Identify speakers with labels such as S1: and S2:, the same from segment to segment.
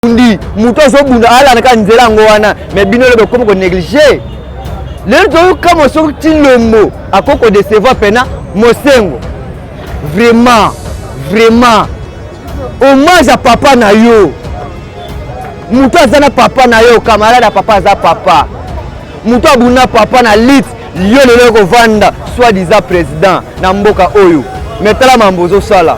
S1: Ndi moto azobunda alanda kaka nzela yango wana, mais bino lelo bokomi konéglige. Lelo toyokamwa soki Tshilombo akoki kodecevoir pena Mosengo. Vraiment, vraiment hommage ya papa na yo. Moto aza na papa na yo, camarade ya papa aza papa. Moto abunda papa na lit, yo lelo okovanda soit disant président na mboka oyo. Mais tala mambo ozosala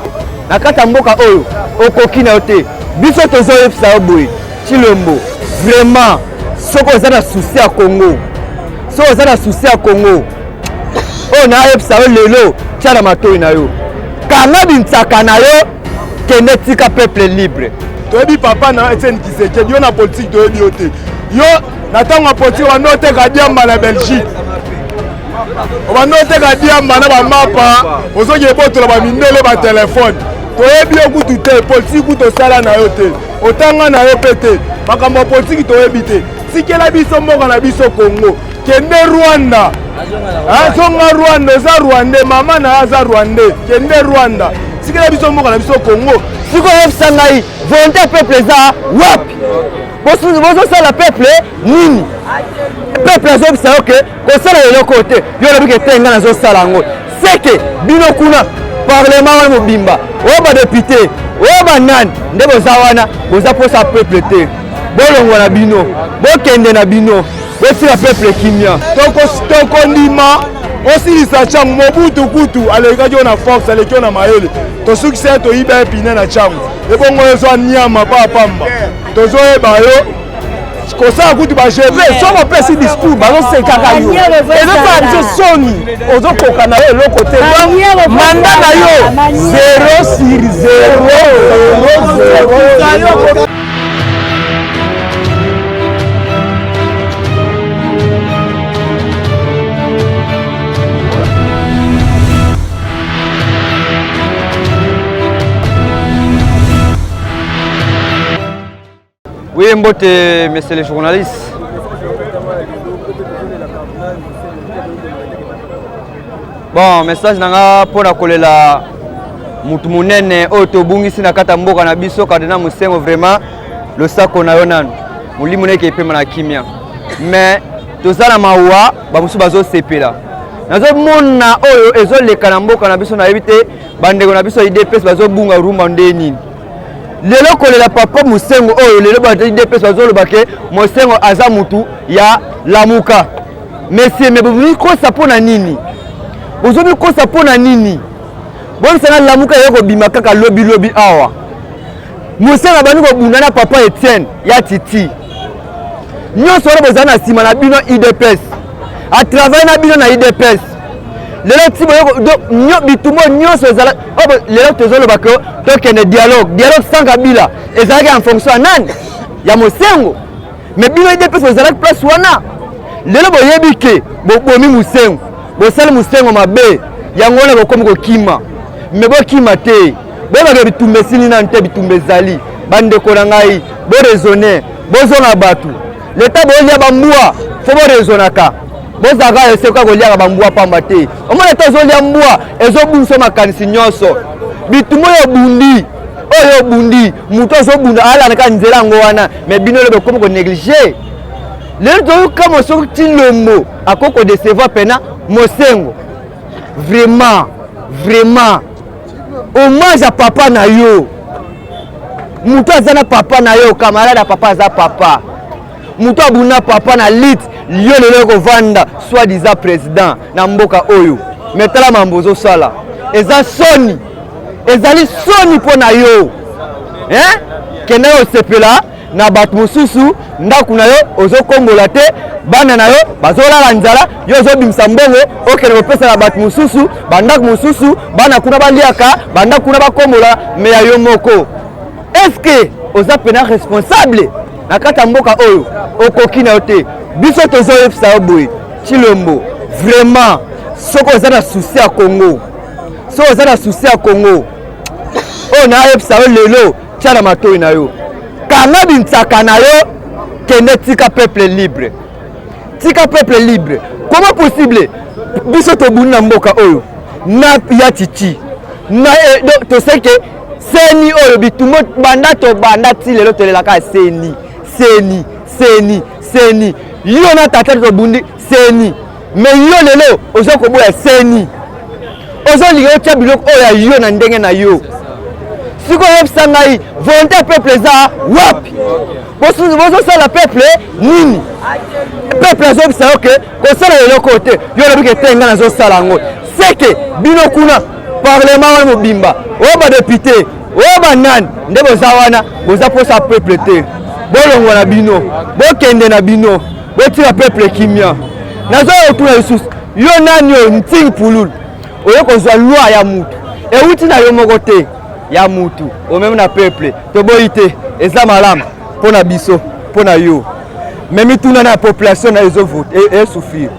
S1: na kati ya mboka oyo, okoki na yo te. Biso tozoyebisa yo boye, Tshilombo, vraiment soki oza na souci ya Congo, soki oza na souci ya Congo, oyo nayebisa yo lelo, tia na matoi na yo, kanga binsaka na yo, kende tika peuple libre.
S2: Toyebi papa na Etienne Tshisekedi, yo na politique toyebi yo te. Yo na ntango ya politique obanda oteka diamba na Belgique, obanda oteka diamba na bamapa, ozoki ebotola bamindele batelefone. Toyebi yo kutu te, politiki kutu osala na yo te, otanga na yo mpe te, makambo ya politiki toyebi te. Tikela biso mboka na biso Congo, kende Rwanda, azonga Rwanda, oza Rwandais, mama na yo aza Rwandais, kende Rwanda, tikela biso mboka na biso Congo.
S1: Sikoyo oyebisa ngai, volonté ya peuple eza wapi? Bozosala peuple nini? Peuple azobisa yo ke kosala eloko te, yo olobi ke te, ngai nazosala yango. Seke bino kuna parlement wana mobimba, oyo badepute, oyo banani nde boza wana, boza mposa peuple te. Bolongwa na bino, bokende na bino, botika peuple kimia.
S2: Tokondima osilisa Tshangu. Mobutu kutu alekaki yo na force, aleki yo na mayele, tosukisa ye, toyiba ye pine na Tshangu. Ebongo ezwa nyama pa pamba, tozoyeba yo kosala kutu bageve.
S3: Soki opesi discours bazosekaka yo, ezosala biso soni, ozokoka na yo eloko te. Manda na yo 0 sur 0 0 0.
S1: Oui, mbote, monsieur le journaliste. Bon, message nanga mpona kolela mutu monene oyo tobungisi na kati ya mboka na biso, Cardinal Mosengo, vraiment losako na yo nanu molimo neke epema na kimia. Mais toza na mawa, bamosusu bazosepela. Nazomona oyo ezoleka na mboka na biso, nayebi te bandeko na biso ya UDPS bazobunga rumba nde nini. Lelo kolela papa Mosengo oyo, lelo bato ya UDPS bazoloba ke Mosengo aza mutu ya Lamuka. Monsieur, mais bozomikosa mpo na nini? Bozomikosa mpo na nini? Bonisana Lamuka ye kobima kaka lobi lobi awa. Mosengo abandi kobunda na papa Etienne ya Titi. Nyonso wana bozali na nsima na bino UDPS. A travailler na bino na UDPS. Lelo ti boyo bitumba nyonso ezala lelo tozoloba ke tokende dialogue, dialogue sans Kabila ezalaki en fonction ya nani? Ya Mosengo. Mais bino UDPS bozalaki place wana. Lelo boyebi ke bobomi Mosengo, bosali Mosengo mabe, yango wana bokomi kokima. Mais bokima te, boyebaka bitumba esili nanu te, bitumba ezali. Bandeko na ngai, boraisonne, bozonga bato. Leta bolia bambwa, fo boraisonnaka. Bozalaka eseka koliaka bambwa pamba te. Omona ete ozolia mbwa, ezobungisa makanisi nyonso. Bitumba oyo obundi, oyo obundi, moto azobunda alandaka nzela yango wana, mais bino lelo bokomi konéglige. Lelo toyokamwa soki Tshilombo akoki kodecevoir pena Mosengo. Vraiment, vraiment hommage ya papa na yo. Moto aza na papa na yo, camarade ya papa aza papa. Moto abunda papa na lit, yo lelo okovanda soit disant président na mboka oyo. Mais tala mambo ozosala, eza soni, ezali soni mpo na yo. Hein? Kende osepela na bato mosusu, ndako na yo ozokombola te, bana na yo bazolala nzala, yo ozobimisa mbongo okende kopesa na bato mosusu, bandako mosusu, bana kuna baliaka, bandako kuna bakombola, me ya yo moko. Est-ce que oza pena responsable na kati ya mboka oyo? Okoki na yo te. Biso tozoyebisa yo boye, Tshilombo, vraiment soki oza na souci ya Congo, soki oza na souci ya Congo, oyo nayebisa yo lelo, tia na matoi na yo, kanga binsaka na yo, kende tika peuple libre, tika peuple libre. Comment possible biso tobuni na mboka oyo na ya Titi na toseke? Seni oyo bitumba banda tobanda ti lelo tolelaka seni seni seni seni yo na tata tobundi seni me yo lelo oza koboya seni ozolinga otya biloko oyo ya yo na ndenge na yo sikoyo oyebisa ngai volonté ya peuple eza wapi bozosala peuple nini peuple azoyebisa yo ke kosala eloko oyo te yo olobi ke te ngai nazosala yango seke bino kuna parlement wana mobimba oyo badepute oyo banani nde boza wana boza mposa peuple te bolongwa na bino bokende na bino botika peuple kimia nazoya kotuna lisusu yo nani oyo nting pululu oye kozwa loi ya mutu euti na yo moko te ya mutu omemi na peuple toboyi te eza malamu mpo na biso mpo na yo me mituna na population na esouffrir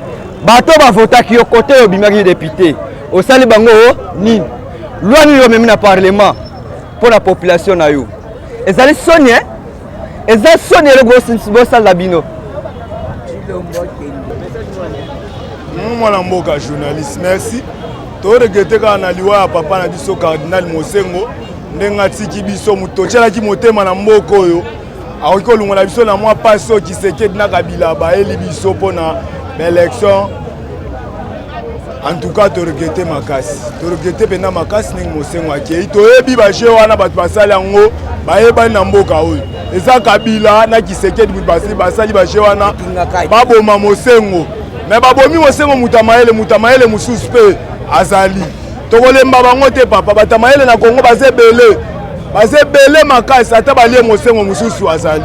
S1: bato bavotaki yo kote oyo obimaki depute osali bango nini loi nini omemi na parlement mpo na population na yo ezali soni eh? eza soni eloko bosalela bino
S2: mwana mboka journaliste merci toregrete kaka na liwa ya papa na biso cardinal mosengo ndenge atiki biso moto totyelaki motema na mboka oyo akoki kolongola biso na mwa mpasi oyo kisekedi na kabila bayeli biso mpo na baélection en tout cas toregrete makasi toregrete mpenza makasi ndenge mosengo akei toyebi baje wana bato basali yango bayebani na mboka oyo eza kabila na kisekedi moto basali baje wana baboma mosengo me babomi mosengo moto ya mayele moto ya mayele mosusu mpe azali tokolemba bango te papa bato ya mayele na kongo baza ebele baza ebele makasi ata balie mosengo mosusu azali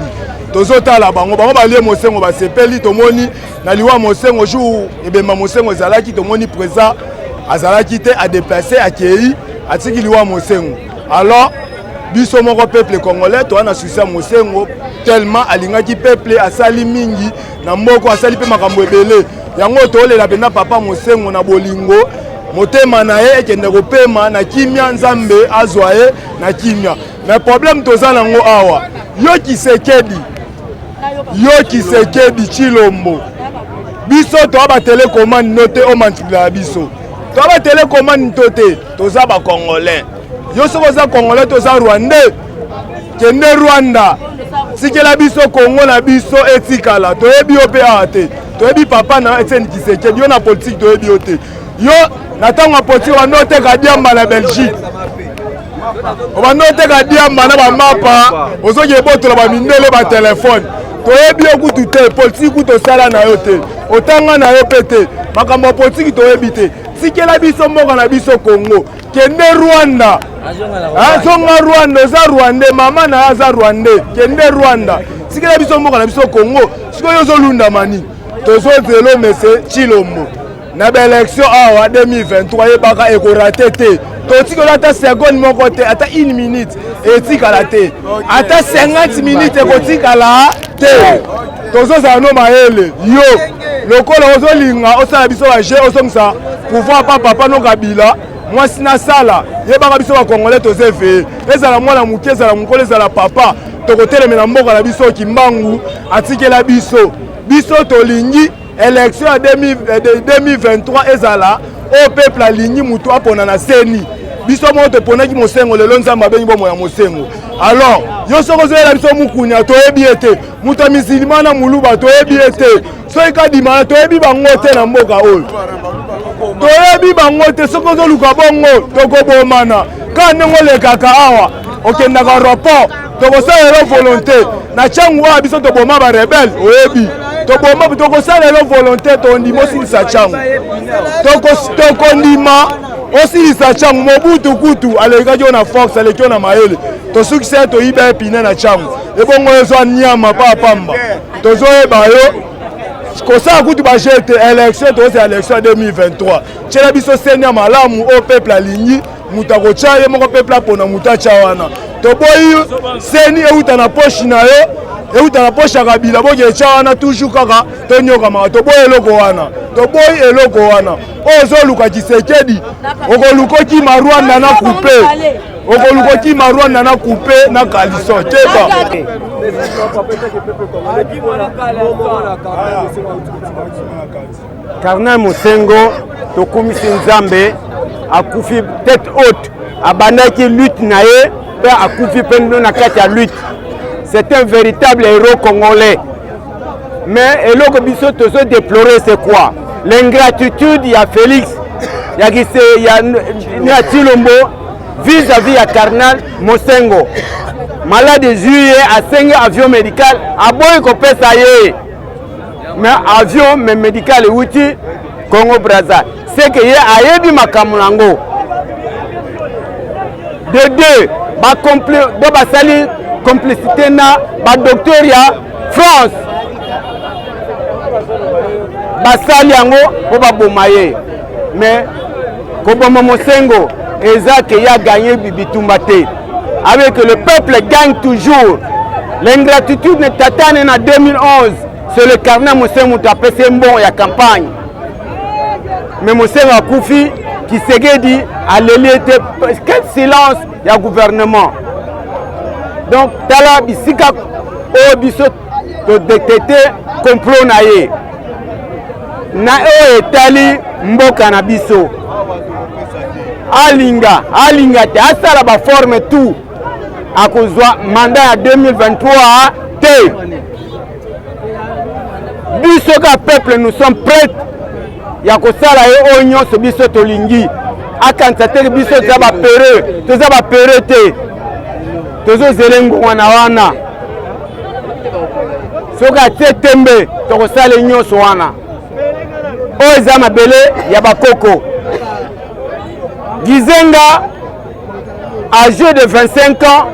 S2: tozotala bango bango balie mosengo basepeli tomoni na liwa mosengo jour ebemba mosengo ezalaki tomoni présent azalaki te adeplace akei atiki liwa mosengo alors biso moko peuple congolais toza na susi ya mosengo tellement alingaki peuple asali mingi na mboko asali mpe makambo ebele yango tolela mpenza papa mosengo na bolingo motema na ye ekende kopema na kimia nzambe azwa ye na kimia mais problème toza nango awa yo kisekedi yo kisekedi chilombo biso toa batelecommande no te omanipulaka biso toa batelecommande to te toza bacongolais yo soki oza congolais toza rwandais kende rwanda tikela biso kongo na biso etikala toyebi yo mpe awa te toyebi papa na etienne kisekedi yo na politike toyebi yo te yo na ntango ya politike obanda oteka diamba na belgique obanda oteka diamba na bamapa ozoki ebotola bamindele batelefone toyebi yo kutu te politiki kutu osala na yo te otanga na yo mpe te makambo ya politiki toyebi te tikela biso mboka na biso kongo kende rwanda azonga rwanda oza rwandais mama na yo aza rwandais kende rwanda tikela biso mboka na biso congo sikoyo ozolundama nini tozozelo mese chilombo na baélection awa 2023 yebaka ekorate te totikela ata seconde moko te ata une minute etikala te ata 50 minute ekotikala te tozozala no mayele yo lokola ozolinga osala biso baje ozongisa pouvoir pa papa no kabila mwasi nasala yebaka biso bakongolais toza eveye ezala mwana moke ezala mokolo ezala papa tokotelemela mboka na biso kimbangu atikela biso biso tolingi élection ya 2023 ezala oyo peuple alingi motu apona na seni biso moko toponaki mosengo lelo nzambe abengi bomoi ya mosengo alors yo soki ozoyela biso mukunya toyebi ye te moto ya misilima na moluba toyebi ye te soki kadima toyebi bango te na mboka oyo toyebi bango te soki ozoluka bongo tokobomana kaka ndenge olekaka awa okendaka aéroport tokosalela volonté na ntango oyo biso toboma barebele oyebi toboma tokosalela volonté tondima osilisa ntango tokondima osilisa ntango mobutu kutu alekaki yo na force aleki yo na mayele tosukisa ye toyiba ye pine na ntango ebongo ezwa niama pa pamba tozoyeba yo kosala kutu baje te élection tozela élection ya 2023 tyela biso seni ya malamu oyo peuple alingi moto akotya ye moko peuple apona moto atya wana toboyi seni euta na poche na yo euta na poche ya kabila boke etya wana toujours kaka tonyokamaka toboyi eloko wana toboyi eloko wana oyo ozoluka kisekedi okoluka okima rwanda na coupe okoluka okima rwanda na coupe na kalison keba
S3: Cardinal Mosengo tokumisi Nzambe.
S4: Akufi tête haute, abandaki lutte na ye mpe akufi mpe ndo na kati ya lutte. C'est un véritable héros congolais. Mais eloko biso tozo déplorer, c'est quoi? L'ingratitude ya Félix, ya kise ya, ya Tshilombo vis-à-vis ya cardinal Mosengo. Malade ezwi ye, asengi avion médical, aboyi kopesa ye. Mais avion mais médical ewuti Congo Brazza, c'est que ye ayebi makambo nango. De deux, do basali complicité na badocteur ya France, basali yango mpo baboma ye. Mais koboma Mosengo eza ke ya gagné bitumba te, avec le peuple gagne toujours. L'ingratitude ne tatane na 2011, c'est le cardinal Mosengo moto apesi ye mbongo ya campagne. Mais Mosengo akufi, Tshisekedi aleli ete quel silence ya gouvernement. Donc tala bisika oyo biso todetecte complot na ye na oyo etali mboka na biso. Alinga alinga te, asala baforme tout, akozwa mandat ya 2023 te. Biso ka peuple, nous sommes prêts ya kosala ye oyo nyonso biso tolingi. Akanisa te biso toza bapere, toza bapere te. Tozozela ngonga na wana, soki atie tembe tokosala nyonso wana. Oyo eza mabele ya bakoko. Gizenga, âgé de 25 ans,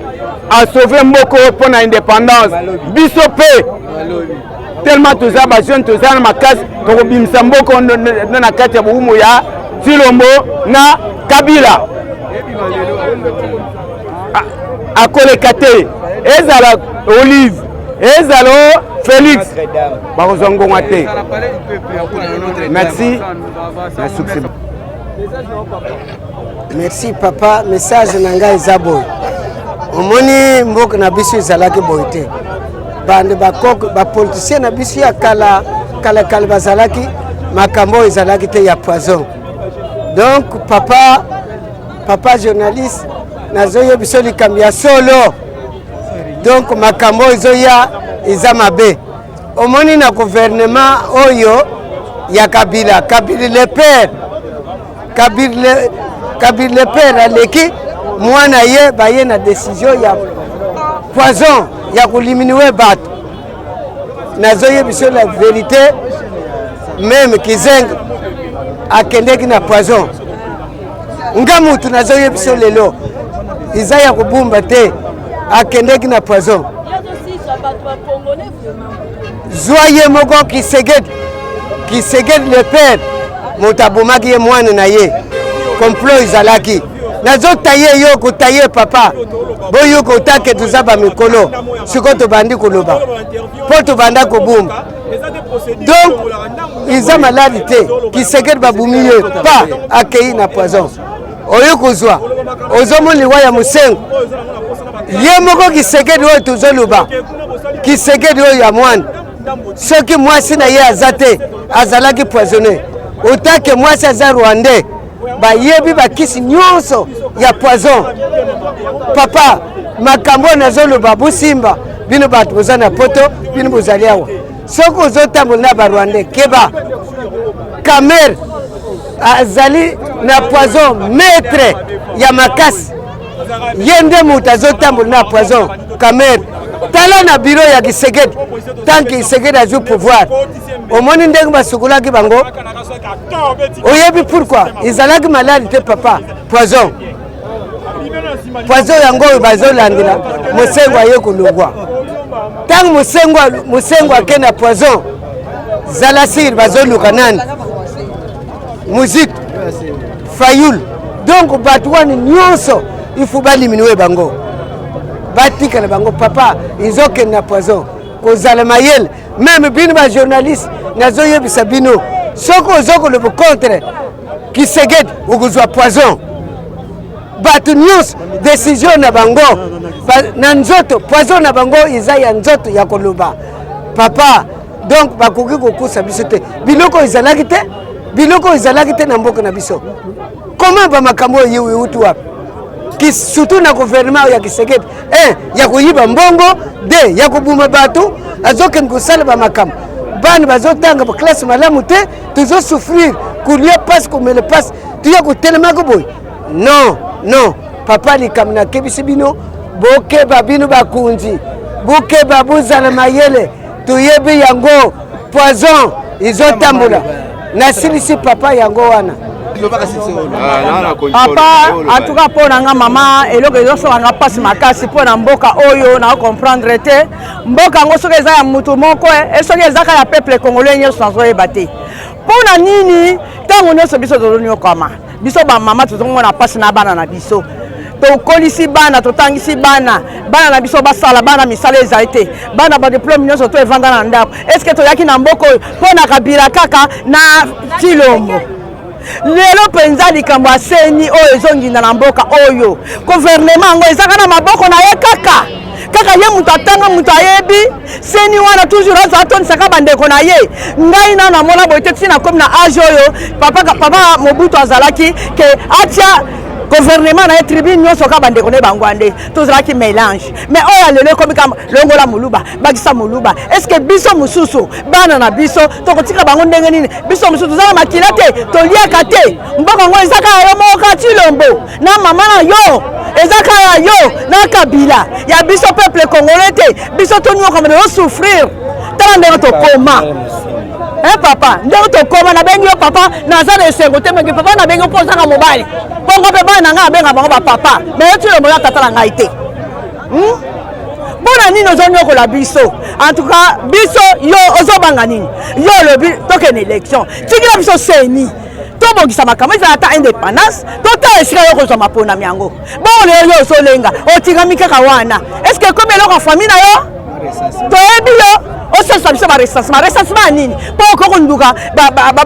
S4: a sauvé mboka mpo na indépendance. Biso mpe tellement toza bajeune, toza na makasi, tokobimisa mboka na kati ya bowumu ya Tshilombo na Kabila. Akoleka te, ezala Olive, ezala Félix, bakozwa ngonga te. Merci na succès.
S5: Merci papa. Message na ngai eza boye: omoni mboka na biso ezalaki boye te. Bande bakoko, bapoliticien na biso ya kala kala kala bazalaki, makambo oyo ezalaki te ya poison. Donc papa, papa journaliste, nazoyebi biso likambo ya solo. Donc makambo oyo ezoya eza mabe. Omoni na gouvernement oyo ya Kabila, Kabila le père, Kabila le père aleki mwana ye, baye na décision ya poison ya koéliminer bato. Nazoyebi biso la vérité, même Gizenga akendeki na poison. Nga mutu nazoyebi biso lelo, eza ya kobumba te, akendeki na poison. Zwa ye moko Tshisekedi, Tshisekedi le père, moto abomaki ye mwana na ye. Complot ezalaki. Nazotaye yo kotaye papa, boyoka otake toza bamikolo. Sikoyo tobandi koloba mpo tobanda kobumba. Donc eza maladi te. Tshisekedi babumi ye pa akei na poison. Oyo kozwa, ozomona liwa ya Mosengo ye moko Tshisekedi oyo tozoloba, Tshisekedi oyo ya mwana, soki mwasi na ye aza te, azalaki poisonné. Otake mwasi aza rwandais, bayebi bakisi nyonso ya poison. Papa, makambo oyo nazoloba, bosimba. Bino bato boza na poto, bino bozali awa, soki ozotambola na barwandais, keba. Kamerhe azali na poison, maître ya makasi, ye nde moto azotambola na poison. Kamerhe, tala na biro ya Tshisekedi, tant que Tshisekedi azwi pouvoir, omoni ndenge basukolaki bango. Oyebi pourquoi? Ezalaki maladi te papa, poison. Poison yango oyo bazolandela Mosengo aye kolongwa. Ntango Mosengo ake na poison, zala sûr bazoluka nani? Muzito, Fayulu. Donc bato wana nyonso, il faut baéliminer bango, batikala bango. Papa, ezokende na poison. Kozala mayele. Même bino bajournaliste, nazoyebisa bino, soki oza koloba contre Tshisekedi, okozwa poison. Bato nyonso, décision na bango na nzoto, poison na bango eza ya nzoto ya koloba papa. Donc bakoki kokusa biso te. Biloko ezalaki te, biloko ezalaki te na mboka na biso. Comment bamakambo oyo euti wapi? Surtout na gouvernement ya Kisekedi, un ya koyiba mbongo, deux ya kobuma bato, azokende kosala bamakambo, bana bazotanga baklase malamu te, tozosouffrir, kolia mpasi, komela mpasi, toya kotelemaka boye. Non, non papa, likambo nakebisi bino, bokeba bino bakonzi, bokeba, bozala mayele, toyebi yango poison ezotambola. Nasilisi papa yango wana.
S6: Papa, en tout cas mpo na nga mama, eloko ezosala nga mpasi makasi mpo na mboka oyo, na comprendre te mboka yango soki eza ya mutu moko e soki ezaka ya peuple congolais nyonso, nazoyeba te mpo na nini ntango nyonso biso tozonyokama. Biso bamama tozomona mpasi na bana na biso. Tokolisi bana, totangisi bana, bana na biso basala, bana misala ezali te, bana badiplôme nyonso to evanda na ndako. Est-ce toyaki na mboka oyo mpo na Kabila kaka na Tshilombo? Lelo mpenza likambo ya CENI oyo ezonginda na mboka oyo, gouvernement yango ezaka na maboko na ye kaka kaka ye moto atanga, moto ayebi CENI wana, toujours aza atonisaka bandeko na ye. Ngai nano namona boye te ntina komi na age oyo. Papa, papa Mobutu azalaki ke atia gouvernement na ye, tribune nyonso kaka bandeko na ye bangwande, tozalaki mélange. Mais oyo lelo ekomi kaka longola moluba, bakisa moluba. Est ce que biso mosusu, bana na biso, tokotika bango ndenge nini? Biso mosusu toza na makila te, toliaka te. Mboka yango eza kaka yo moko kaka Tshilombo na mama na yo, eza kaka yo na Kabila, ya biso peuple congolais te. Biso tonyokama, tozosouffrir. Tala ndenge tokoma. Eh papa, ndenge tokoma, nabengi yo papa, naza na esengo te. Mengi papa, nabengi mpo ozanga mobali bongo mpe bana na ngai abenga bango bapapa. Mais yo Tshilombo ya tata na ngai te, Mpo na nini ozonyokola biso? En tout cas biso, yo ozobanga nini? Yo olobi tokende élection, tikila biso CENI, tobongisa makambo, ezala ata indépendance, totala esika yo kozwa maponami yango. Bongo lelo yo ozolenga, otingami kaka wana. Est ce que ekomi eloko ya famille na yo? Toyebi yo, osalisa biso barecensement. Recensement ya nini? Mpo okoki konduka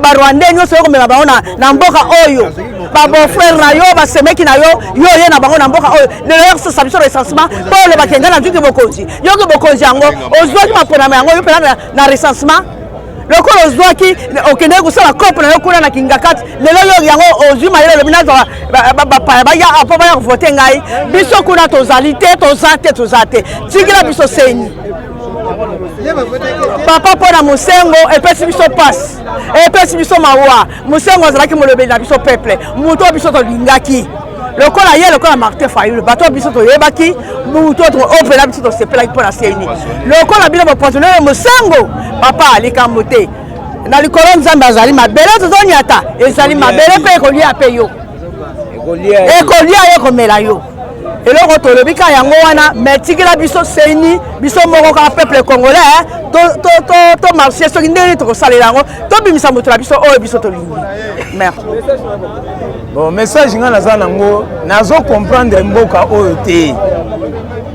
S6: barwandais nyonso, yo komema bango na mboka oyo, babeau-frère na yo, basemeki na yo, yo oye na bango na mboka oyo. Lelo yo kosalisa biso recensement mpo olobaki ngai nazwiki bokonzi. Yoki bokonzi yango, ozwaki maponama yango yo mpena na recensement lokola ozwaki, okendeki kosala cope na yo kuna na Kingakati. Lelo yo yango ozwi mayele, olobi nazwa bapaya baya mpo baya kovote ngai. Biso kuna tozali te, toza te, toza te. Tikela biso CENI, papa. Mpo na Mosengo epesi biso mpasi, epesi biso mawa. Mosengo azalaki molobeli na biso peuple, moto oyo biso tolingaki lokola ye, lokola Martin Fayulu, bato oyo biso toyebaki, moto oyo mpena biso tosepelaki mpo na CENI. Lokola bino bopoisonner Mosengo, papa, likambo te. Na likolo Nzambe azali. Mabele tozoniata ezali mabele mpe ekolia mpe yo, ekolia yo, ekomela yo. Eloko tolobi kaka yango wana. Mais tikela biso CENI, biso moko kaka peuple congolais tomarche soki ndenge nini tokosalela yango, tobimisa moto na biso oyo biso tolingi. Merci.
S3: Bon, message ngai naza nango, nazo comprendre mboka oyo te.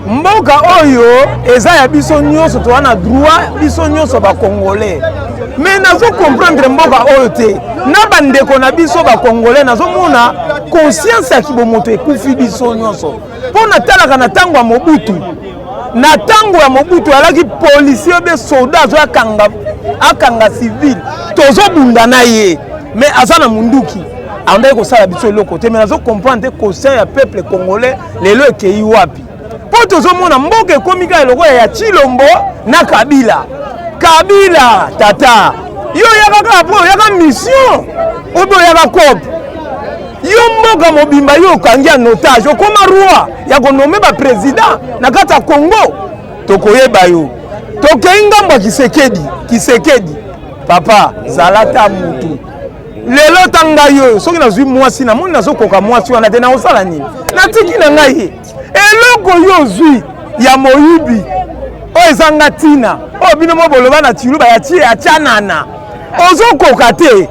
S3: Mboka oyo eza ya biso nyonso, toza na droit biso nyonso bacongolais. Mais nazo comprendre mboka oyo te na bandeko na biso bacongolais. Nazomona conscience ya kibomoto ekufi biso nyonso, mpo natalaka na ntango ya Mobutu. Na ntango ya Mobutu alaki policier be soldat azo akanga, akanga civil, tozobunda na ye, mais aza na munduki, andaki kosala biso eloko te. Mais nazo comprendre te conscient ya peuple congolais lelo ekei wapi, mpo tozomona mboka ekomi kaka lokola ya Tshilombo na Kabila. Kabila tata, yo oyaka kaka mpo oyaka mission obe oyaka cope. Yo mboka mobimba yo okangi en otage, okoma roi ya konommer baprésident na kati ya Congo. Tokoyeba yo. Tokei ngambo ya Tshisekedi. Tshisekedi papa, zala ta mutu. Lelo ta ngai oyo, soki nazwi mwasi, namoni nazokoka mwasi wana te, nakosala nini? Natiki na ngai ye. Eloko yo ozwi ya moyibi oyo ezanga ntina, oyo bino mo boloba na Tshiluba ya tie ya tianana, ozokoka te,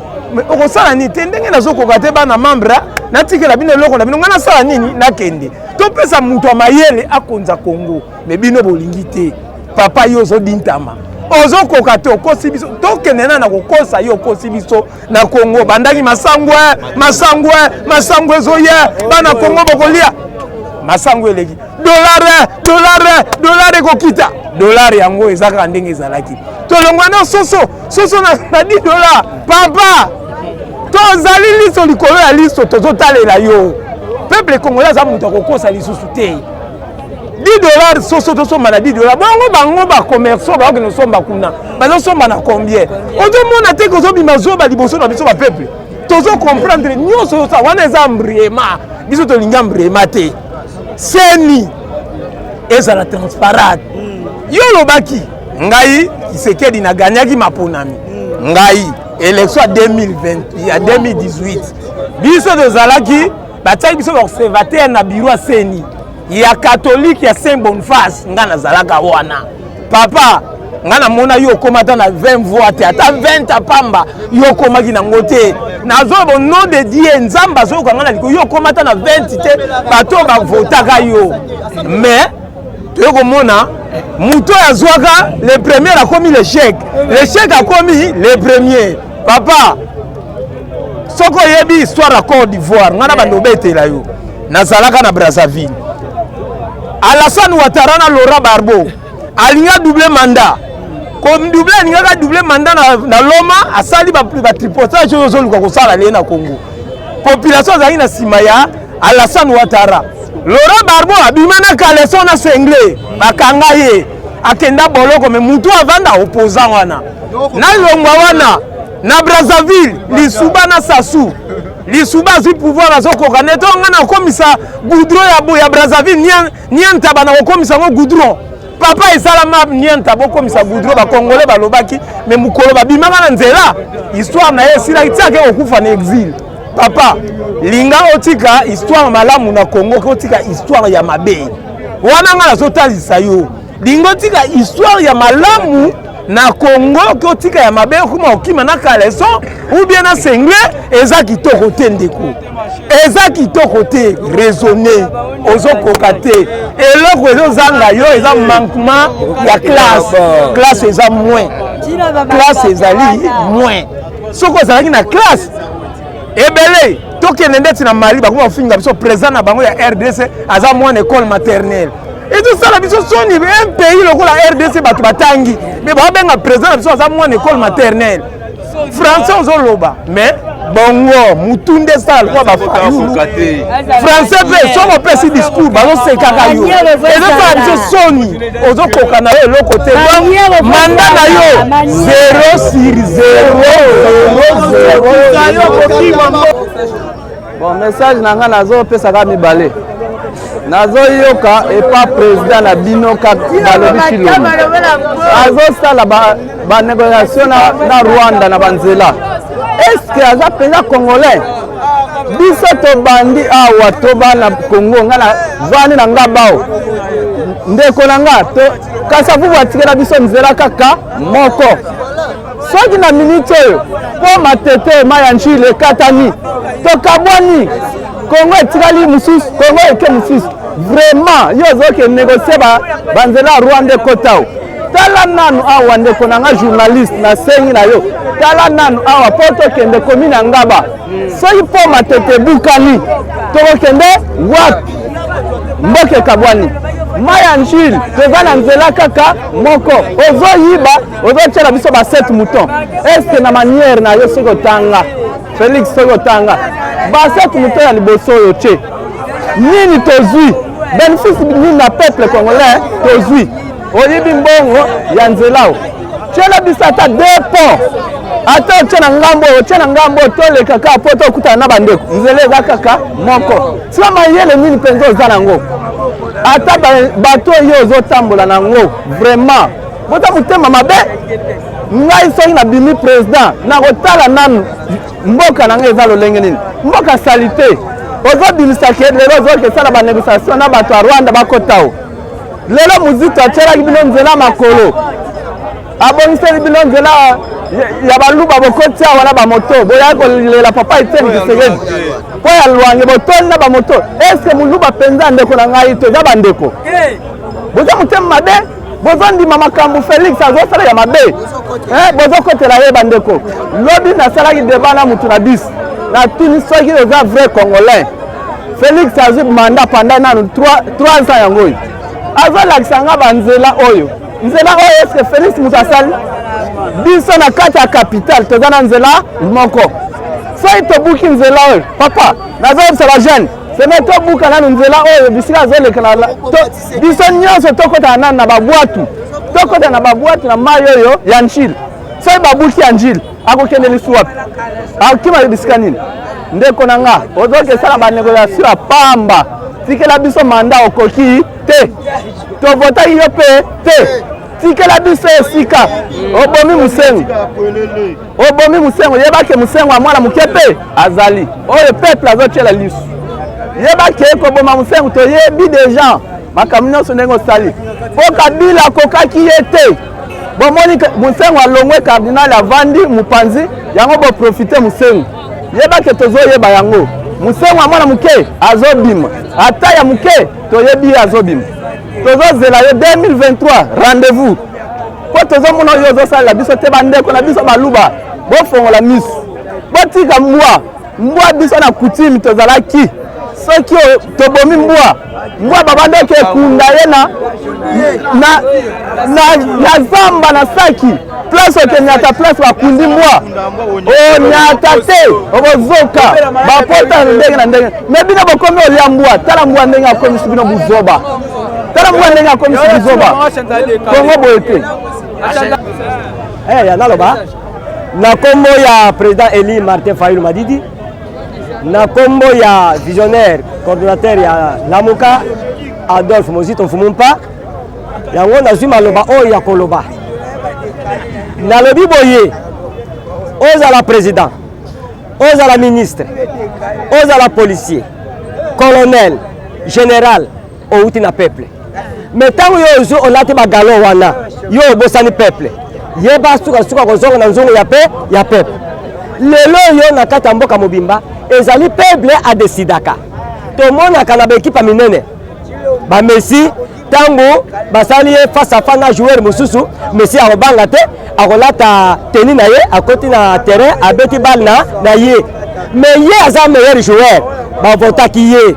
S3: okosala nini te? Ndenge nazokoka te, bana membre, natikela bino eloko na bino, ngai nasala nini? Nakende topesa moto ya mayele akonza Kongo. Mais bino bolingi te. Papa, yo ozodintama, ozokoka te, okosi biso. Tokende na kokosa yo, okosi biso na Kongo. Bandaki masangwe, masangwe, masangwe ezoya, bana Kongo bokolia masango eleki dollar, dollar, dollar ekokita. Dollar yango eza kaka ndenge ezalaki. Tolongwa na soso, soso na 10 dollar. Papa, Tozali liso likolo ya liso, tozotalela yo. Peuple congolais aza moto akokosa lisusu te. 10 dollars soso tosomba na 10 dollars, bongo bango bacommerçant bakokende kosomba kuna, bazosomba na combien? Ozomona te kozobima zoba liboso na biso bapeuple, tozo comprendre nyonso oyo wana eza embrayema. Biso tolingi embrayema te. Seni ezala transparent. Yo olobaki ngai Tshisekedi na gagnaki maponami, ngai élection ya 2020 ya 2018 biso tozalaki, batiaki biso baobservateur na bureau ya CENI ya catholique ya Saint Boniface. Ngai nazalaka wana, papa. Ngai namona yo okóma ata na 20 voix te, ata 20 apamba yo okomaki nango te. Nazoloba nom de Dieu, Nzambe azoyoka ngai na likolo, yo okóma ata na 20 te, bato oyo bavotaka yo. Mais toye komona moto oyo azwaka le premier akomi l'échec, l'échec akomi le premier. Papa, soki oyebi histoire ya Côte d'Ivoire, ngai na bando obetela yo. Nazalaka na Brazzaville. Alassane Ouattara na Laurent Gbagbo alingi adouble mandat, kodouble, alingaka double mandat na Loma. Asali batripotage oyo ozoluka kosala lie na Congo. Population azalaki na nsima ya Alassane Ouattara. Laurent Gbagbo abima na caleçon na singlet, bakanga ye, akenda boloko. Me mutu avanda opposant wana nalongwa wana na Brazzaville, Lisuba na Sassou. Lisuba azwi pouvoir, azokoka nde to nga nakomisa goudron ya Brazzaville niantaba, na kokomisa yango goudron. Papa, esalama nianta bokomisa goudron, bakongole balobaki. Me mokolo babimaka na nzela, histoire na ye esilaki ti ake kokufa na exil. Papa, linga otika histoire malamu na Congo ke otika histoire ya mabe wana. Nga nazotalisa yo, linga otika histoire ya malamu na Congo ke otika ya mabe, okoma okima na caleçon ou bien na singlet. Eza kitoko te, ndeko, eza kitoko te. Raisonne, ozokoka te. Eloko ezozanga yo eza manquement ya classe. Classe eza moins, classe ezali moins. Soki ozalaki na classe ebele, tokende ndeti na Mali, bakoma kofinga biso, président na bango ya RDC aza mwana école maternelle. Ezosala biso soni, un pays lokola RDC, bato batangi, me babenga président na biso aza mwana école maternelle. Français ozoloba, mais bongo mutu nde esala lokola bafayulu. Français mpe soki opesi discours, bazosekaka yo. Ezosala biso soni, ozokoka na yo eloko te. Donc mandat na yo 0 sur 0, 0.
S1: Bon, message na ngai nazopesaka mibale. Nazoyoka epa président na bino balobi Tshilombo azosala banégociation na Rwanda na banzela. Est-ce aza mpenza congolais? Biso tobandi awa, toba na Congo. Ngai na vandi na nga bao, ndeko na nga Kasavubu atikela biso nzela kaka moko. Soki na minute oyo mpo Matete, mai ya Njili ekatani, tokabwani, Kongo etikali mosusu, Kongo eke mosusu. Vraiment, yo ozoke négocie banzela ya Rwanda ekota o. Tala nanu awa, ndeko na nga journaliste, nasengi na yo, tala nanu awa mpo tokende komi na Ngaba. Soki mpo Matete ebukani, tokokende wapi? Mboka ekabwani, mai ya Njili toza na nzela kaka moko. Ozoyiba, ozotiela biso ba 7 mouton. Est-ce na manière na yo, soki otanga, Félix, soki otanga ba 7 mouton ya liboso oyo tie, nini tozwi? Bénéfice nini na peuple congolais tozwi? Oyibi mbongo ya nzela o tiela biso ata deux pont, ata otie na ngambo oyo, otie na ngambo oyo, toleka kaka mpo tokutana na bandeko. Nzela eza kaka moko. Tia mayele nini mpenza oza nango, ata bato oyo ozotambola nango, vraiment boza motema mabe. Ngai soki nabimi président, nakotala nanu mboka na ngai eza lolenge nini. Mboka sali te, ozobimisa ke lelo ozoke esala banégociation na bato ya Rwanda bakota o. Lelo Muzito atielaki bino nzela makolo, abongiseli bino nzela ya baluba, bokoti awa na bamoto, boyaki kolela papa Etienne Tshisekedi mpo ya Lwange, botoli na bamoto. Eske moluba mpenza, ndeko na ngai, toza bandeko, boza motema mabe, bozondima makambo Félix azosala ya mabe, bozokotela ye. Bandeko, lobi nasalaki débat na mutu na bisi, natuni soki oza vrai congolais. Félix azwi mandat pendant nanu 3 ans yango oyo, azolakisa nga banzela oyo, nzela oyo. Est-ce Félix moto asali? Biso na kati ya capitale toza na nzela moko.
S4: Soki tobuki nzela oyo papa, nazoyebisa ba jeune seme tobuka nanu nzela oyo bisika azoleka na biso nyonso tokotana nanu na babwatu, tokota na babwatu na mai oyo ya Njili. Soki babuki ya Njili akokende lisu wapi? Akima bisika nini? Ndeko na nga, ozokesala banegociation ya pamba. Tikela biso manda okoki te, tovotaki yo mpe te. Tikela biso esika. Obomi Musengo, obomi Musengo. Yeba ke Musengo ya mwana moke mpe azali oyo peuple azotyela lisu. Yeba ke koboma Musengo, toyebi deja makambo nyonso ndenge osali mpo Kabila akokaki ye te. Bomoni Musengo alongwe, cardinal avandi mopanzi yango, boprofite Musengo. Yeba ke tozoyeba yango. Musengo ya mwana moke azobima, ata ya moke toyebi ye azobima. Tozozela yo 2023 rendez-vous, mpo tozomona oyo ozosalela biso te. Bandeko na biso baluba, bofongola miso, botika mbwa mbwa. Biso na coutume tozalaki, soki tobomi mbwa mbwa, babandaki ekunda ye na, na, na, na zamba na saki place. Okeniata place bakundi mbwa, onyata te, okozoka bapota ndenge na ndenge. Me bino bokomi olia mbwa. Tala mbwa ndenge akomisi bino buzoba, tala mbwa ndenge akomisi buzoba. Kongo boye te.
S5: Hey, ya naloba na kombo ya président Eli Martin Fayulu Madidi, na kombo ya visionnaire coordonnateur ya Lamuka Adolphe Mozito Mfumumpa, yango nazwi maloba oyo ya koloba. Nalobi boye: ozala président, ozala ministre, ozala policier, colonel, général, outi na peuple. Mais ntango yo ozwi olati bagalon wana, yo obosani peuple. Yeba sukasuka kozonga na nzongo ya pe ya peuple. Lelo oyo na kati ya mboka mobimba ezali peuple adesidaka. Tomonaka na baekipe ya minene, bamessi, ntango basali ye face à face na joueur mosusu, Messi akobanga te, akolata teni na ye, akoti na terrain, abeti balle na ye. Mais ye aza meilleur joueur, bavotaki ye.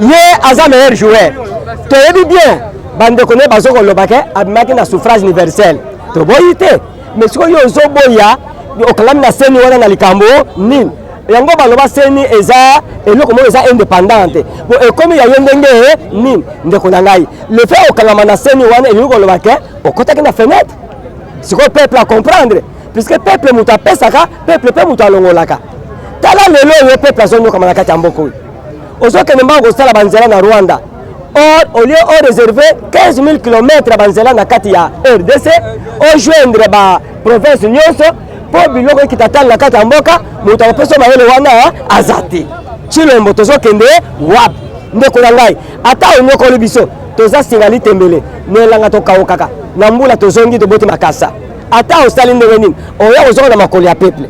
S5: Ye aza meilleur joueur, toyebi bien. Bandeko ne bazo koloba ke abimaki na suffrage universel, toboyi te. Mais sikoyo yo ozoboya, okangami na CENI wana na likambo nini? Yango baloba CENI eza eloko moko eza indépendante. Bo ekomi ya yo ndenge nini? Ndeko na ngai, le fait okangama na CENI wana elingi koloba ke okotaki na fenêtre. Sikoyo peuple a comprendre, puisque peuple moto apesaka, peuple mpe moto alongolaka. Tala lelo oyo peuple azonyokama na kati ya mboka oyo, ozokende mbango kosala banzela na Rwanda. Or au lieu o réserver 15 000 km ya banzela na kati ya RDC, ojoindre ba province nyonso mpo biloko ekita tala na kati ya mboka, moto akopesa mayele wana aza te. Chilombo, tozokende wapi? Ndeko na ngai, ata onyokoli biso, toza singa litembele na elanga, tokaukaka na mbula, tozongi toboti makasa. Ata osali ndenge nini, oya kozonga na makolo ya peuple.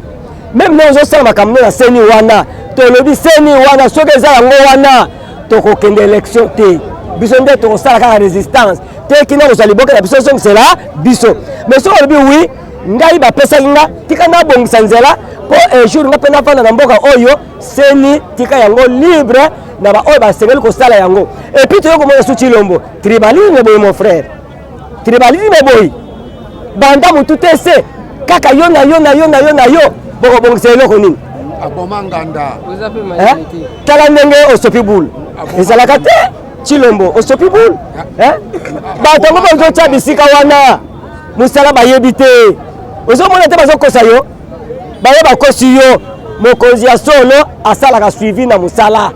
S5: Même ndenge ozosala makambo na CENI wana, tolobi CENI wana soki eza yango wana, tokokende élection te. Biso nde tokosala kaka résistance te kina kozwa liboke na biso, ozongisela biso. Mais soki olobi wi, ngai bapesaki nga, tika nabongisa nzela mpo un jour nga mpe navanda na mboka oyo, CENI tika yango libre na baoyo basengeli kosala yango. Et puis toyei komona su Chilombo, tribalisme boye. Mon frère, tribalisme boye, banda motu te se kaka yo na yo na yo na yo na yo, bokobongisa eloko nini?
S2: Aboma nganda.
S5: Tala ndenge osopi bule, ezalaka te. Chilombo, osopi bule. Bato yango bazotya bisika wana mosala bayebi te, ozomona te, bazokosa yo, baye bakosi yo. Mokonzi ya solo asalaka suivi na mosala,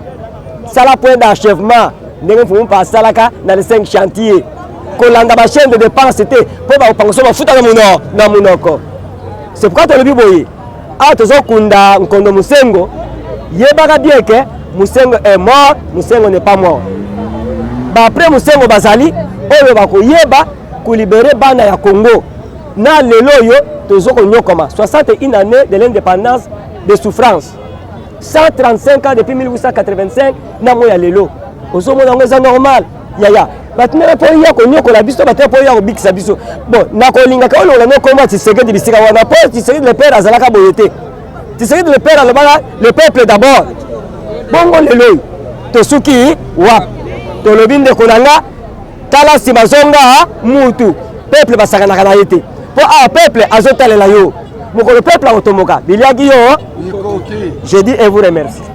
S5: sala point d'achèvement ndenge Mfumu mpa asalaka na les 5 chantier. Kolanda bachaîne de dépense te mpo bakopangoso mafuta na monoko. C'est pourquoi tolobi boye: awa tozokunda nkondo Mosengo, yebaka bien ke Mosengo est mort, Mosengo n'est pas mort. Baaprès Mosengo bazali oyo bakoyeba kolibérer bana ya Congo. Na lelo oyo tozo konyokoma 61 année de l'indépendance de souffrance, 135 ans depuis 1885 nango ya lelo, ozomona yango eza normal? Yaya, bato ndenge mpo ya konyokola biso, bato mpo ya kobikisa biso. Bon, nakolingaka olongola no kombo ya Tshisekedi bisika wana, mpo Tshisekedi le père azalaka boye te. Tshisekedi le père alobaka le peuple d'abord. Bongo lelo oyo tosuki wapi? Tolobi, ndeko na nga, tala nsima, zonga mutu. Peuple basakanaka na ye te.
S7: Mpo awa peuple azotalela yo. Mokolo peuple akotomboka, biliaki yo. Je dis et vous remercie.